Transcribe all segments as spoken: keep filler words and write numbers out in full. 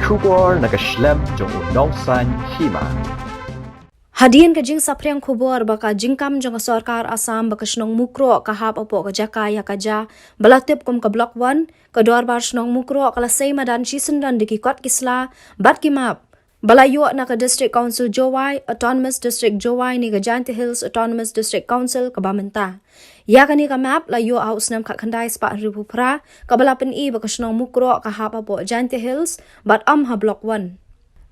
Khubor na ka shlem jong u nongsan hima. Hadien ka jingsaphriang khubor ba ka jingkam jong ka sorkar Assam ba ka shnong Mukroh ka hap hapoh ka jaka ïa ka jaka ba la tip kum ka Block One, ka dorbar shnong Mukroh ka la sei madan shisyndon da ki kot ki sla bad ki map ba la ïoh na ka District Council Jowai, Autonomous District Jowai ne ka Jaintia Hills Autonomous District Council kaba mynta. Ïa kane ka map la ïoh ha u snem khatkhyndai spah hynriewphew phra, kaba la pyni ba ka shnong Mukroh ka hap hapoh Jaintia Hills bad ym ha Block One.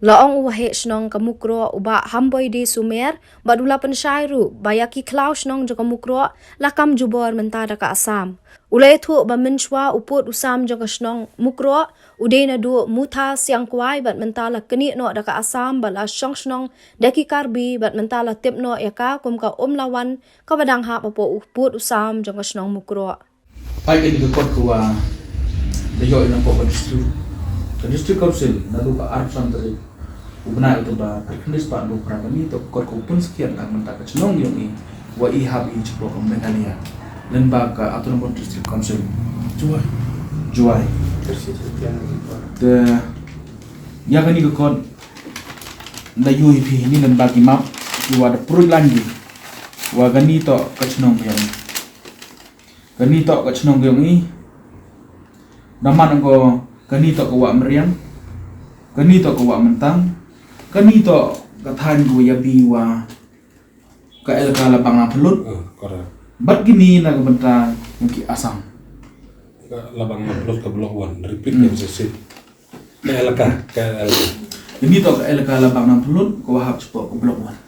La ong u waheh shnong ka Mukroh u Bah Hamboidi Sumer bad u la pynshai ruh ba ïa ki khlaw shnong jong ka Mukroh la kam jubor mynta da ka Assam. U la ïathuh ba mynshuwa u pud u sam jong ka shnong Mukroh u dei naduh Mutha Siangkwai bad mynta la knieh noh da ka Assam bad la shong shnong da ki Karbi bad mynta la tip noh ïa ka kum ka Umlawan kaba dang hap hapoh u pud u sam jong ka shnong Mukroh. Peit kane ka kot ka wa da ïoh ïa na pdeng ka district, ka district council naduh ka arphew san tarik u bnai October, khatkhynde spah hynriewphew phra. Kane toh ka kot ka u pynskhem na ka bynta ka chnong yong i wa i hap i shapoh ka Meghalaya, lem bad ka Autonomous District Council Jowai. Jowai. Te ïa kane ka kot la ïoh i phi ni lem bad ki map ki wa da pruid lang ki wa kane toh ka chnong yong i. Kane toh ka chnong ka yong i. Da man ko kane toh ka Wah Mriang. Kane toh ka Wah Myntang. Kane toh ka thaiñ ka wa ïabi wa ka elaka Labang Nangphyllut. Hmm, correct. Bad kine na ka bynta yong ki Assam. Ka Labang Nangphyllut ka Block One, repeat. Hmm. Ka sisi. Ka elaka, ka elaka. Ini toh ka elaka Labang Nangphyllut, ka wa hap shapoh ka Block One.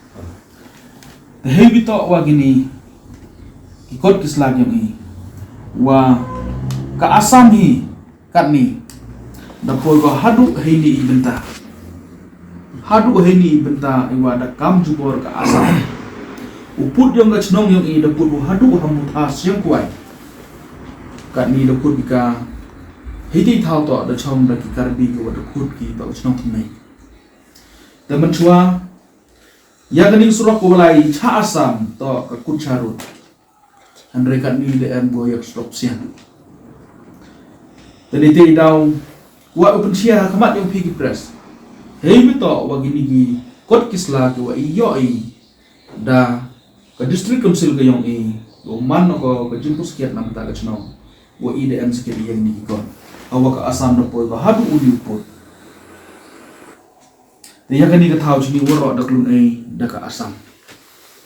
Te hei bitoh wa kini ki kot ki sla ki yong i wa ka Assam hi katni da poi ko haduh heini i bynta. Haduh heini i bynta i wa da kam jubor ka Assam. U pud yong ka chnong yong i da pud u haduh ha Mutha Siangkwai. Katni da kut ki ka hiti thaw toh da chong da ki Karbi ki wa da kut ki toh ka chnong thymmai. Te mynshuwa ïa kani ka surok ka wa lai cha Assam toh ka kut cha rut. Hynrei katni da em ko ïa ka surok siang. Te ni te i daw wa u pynshia ha khmat yong phi ki press. Hei bitoh wa kini ki kot ki sla ki wa i ïoh i da ka District Council ka yong i, u man ko ka jingpyrshah na ka bynta ka chnong. Wa i da em skhem ïa kini ki kot. Hawa ka Assam da poi ka haduh u ni u pud. Te ïa kani ka thaw chini waroh da klun ei da ka Assam.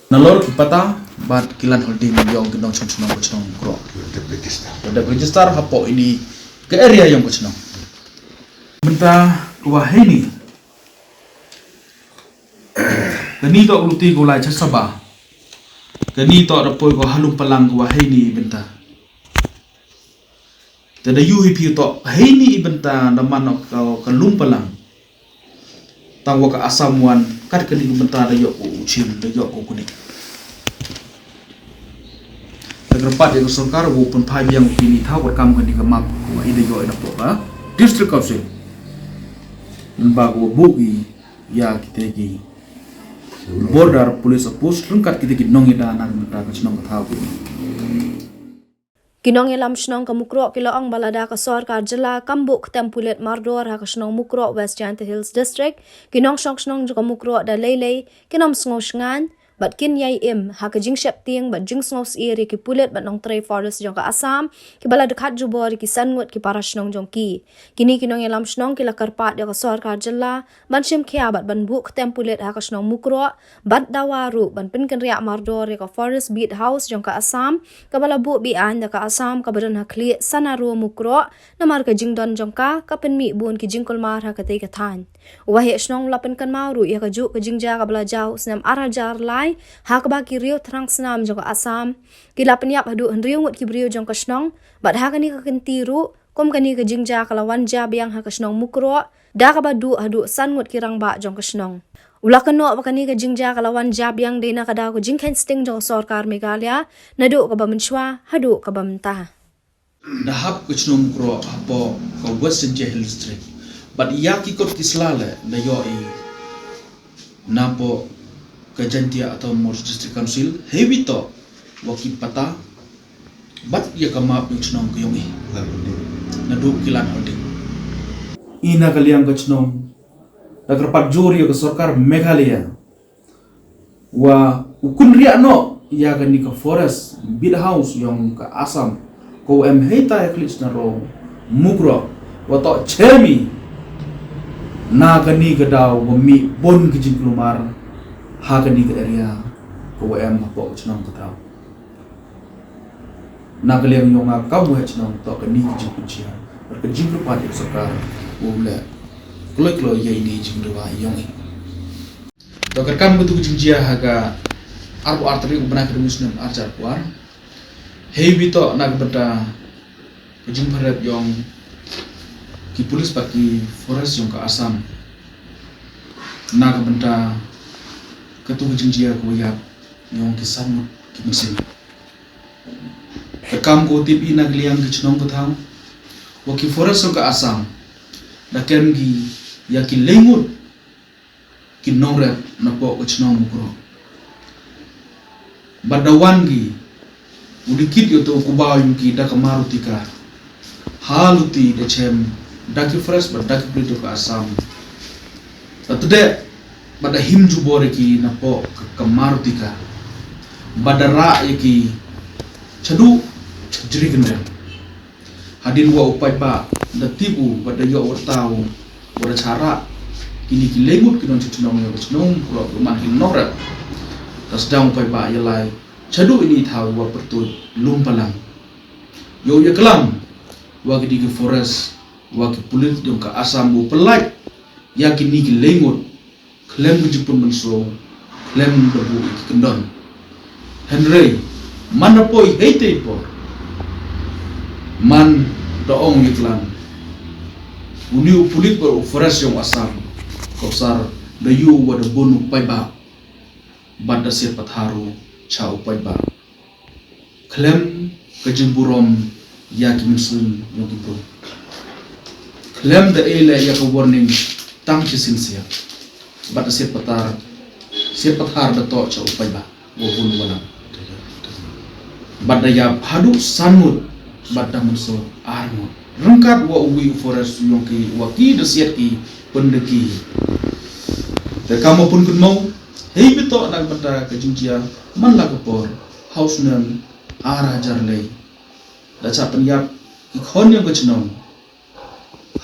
Nalor ki pata bad ki land holding yong ki nongshong chnong ka chnong Mukroh. Da register. Da register hapoh ini ka area yong ka chnong. Bynta ka wa heini. Kani toh ka luti ka wa lai cha Saba. Kani toh da poi ka wa ha Lumpalang ka wa heini bynta. Te da yu hi phi toh heini i bynta da man ka, ka Lumpalang. Tang wa ka Assam wan kat kani ka bynta da ïoh ko u chim da ïoh ko kuni. Te kyrpad ïa ka sorkar wa u pynphai biang kini thaw ka kam kani ka map wa i da ïoh i na pok ka District Council. Nang ba ko wa buk i ïa kita ki border police post ryngkat kita ki nongïada na ka bynta ka chnong ka thaw ki. Ki nongïalam shnong ka Mukroh ki la ong ba lada ka sorkar jylla kam buh ktem pulit mardor ha ka shnong Mukroh West Jaintia Hills District, ki nongshong shnong jong ka Mukroh da lei lei kin ym sngew shngaiñ bad kin ïai im ha ka jingsheptieng bad jingsngew syier ïa ki pulit bad nongtrei forest jong ka Assam kiba la dkhat jubor ïa ki san ngut ki para shnong jong ki. Kini ki nongïalam shnong ki la kyrpad ïa ka sorkar jylla ban shim khia bad ban buh ktem pulit ha ka shnong Mukroh bad dawa ruh ban pynkynriah mardor ïa ka Forest Beat House jong ka Assam kaba la buh biang da ka Assam kaba don ha khlieh Sanaro Mukroh namar ka jingdon jong ka ka pynmih bun ki jingkulmar ha katei ka thaiñ. U waheh shnong u la pynkynmaw ruh ïa kajuh ka jingjia kaba la jia u snem ar hajar lai ha kaba ki riew thrang snam jong ka Assam ki la pynïap haduh hynriew ngut ki briew jong ka shnong bad ha kane ka kynti ruh kum kane ka jingjia ka la wan jia biang ha ka shnong Mukroh da kaba duh haduh san ngut ki rangbah jong ka shnong. U la kynnoh ba kane ka jingjia ka la wan jia biang dei na ka daw ka jingkheiñ sting jong ka sorkar Meghalaya naduh kaba mynshuwa haduh kaba mynta. Da hap ka shnong Mukroh hapoh ka West Jaintia Hills District bad ïa ki kot ki sla leh da ïoh i na poh ka Jaintia Autonomous District Council hei bitoh wa ki pata bad ïa ka map yong shnong ka yong i. Naduh ki land holding. i na ka liang ka chnong da kyrpad jur ïa ka sorkar Meghalaya wa u kynriah noh ïa kani ka forest beat house yong ka Assam ko em hei tai khlich na ro Mukroh wa toh chemi na kani ka daw wa mi bon ki jingklumar ha kani ka area ko em hapoh ka chnong ka thaw. Na ka liang yong nga kam waheh chnong toh kani ka jingpynshia bad ka jingpynpad ïa ka sorkar u leh kloi kloi ïa ini jingdawa yong i. To ka kam ka tu ka jingjia ha ka arphew ar tarik u bnai ka dum snem ar hajar arphew ar. Hei wi to na ka bynta ka jingpyrep yong ki pulis bad ki forest yong ka Assam na ka bynta ka tu ka jingjia ka wa ïap yong ki san ngut ki mynsiem. Ka kam ko tip i na ka liang ka chnong ka thaw wa ki forest yong ka Assam da kem ki ïa ki lyngngut ki nongrep na poh ka chnong Mukroh. Bad da wan ki u dikit ïa to ku baw ïa ki da ka Maruti car ha luti da chem da ki forest bad da ki pulit ka Assam. Da tdeh bad da him jubor ïa ki na poh ka, ka Maruti car bad da rah ïa ki chaduh jri kyndem. Hadien wa u paidbah da tip u bad da ïoh wa tau wa da charah kini ki lyngngut ki nongchnong ïa ka chnong Mukroh ki man ki nongrep. Da sdang u paidbah ïa lai chaduh ini thaw wa pyrtuid lum palang. Ïoh ïa klam wa ki di ki forest wa ki pulit yong ka Assam bu pynlait ïa kini ki lyngngut khlem ka jingpynmynsaw khlem da buh ïa ki kyndon. Hynrei man da poi hei tei por man da ong ïa klam uni u pulit bad u forest yong Assam ka sar da ïoh wa da bun u paidbah bad da siat pathar u cha u paidbah. Khlem ka jingburom ïa ki mynsiem yong ki briew. Khlem da ei leh ïa ka warning tang ki sin sia bad da siat pathar siat pathar da toh cha u paidbah wa bun wa lang. Bad da ïap haduh san ngut bad da mynsaw ar ngut. Ryngkat wa u wi u forest yong ki wa ki da siat ki pynda ki. Te kam wa pun kynmaw hei bitoh na ka bynta ka jingjia man la ka por ha u snem ar hajar lei. Da chah pynïap ki khon yong ka chnong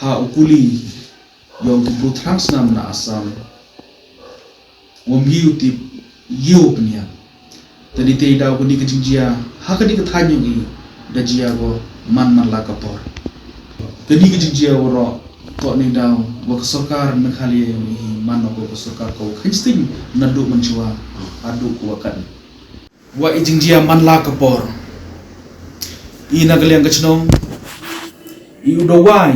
ha u kuli yong ki bru thrang snam na Assam. Wam yu tip yu pynïap. Te di te daw kani ka jingjia ha kani ka thaiñ yong i da jia ko man man la ka por. Kani ka jingjia waroh toh ni daw wa ka sorkar Meghalaya yong i man ko ka sorkar ko khansting na duh man chwa a duh ko wa kan. Wa i jingjia man la ka por. I na ka liang ka chnong i u dawai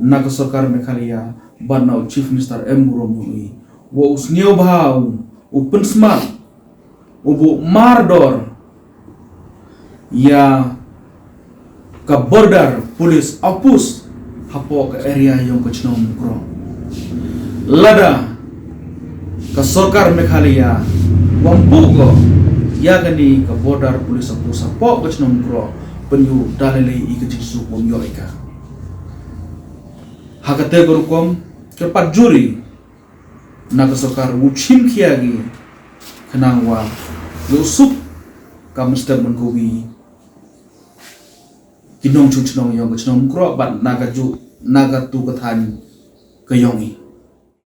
na ka sorkar Meghalaya bad na u Chief Minister M Murmu i wa u sniew bha u pynsmat u bu mardor ïa ka border police outpost hapoh ka area yong ka chnong Mukroh. Lada ka sorkar Meghalaya wam buh ko ïa kani ka border police outpost hapoh ka chnong Mukroh pynyu dalili i ka jingsuk wam ïoh i ka. Ha kate ka rukom ka pat juri na ka sorkar u chim khia ki khnang wa ïoh suk ka mynstep man ko wi ki nongchong chnong yong ka chnong Mukroh bad na ka ju na ka tu ka thaiñ ka yong i.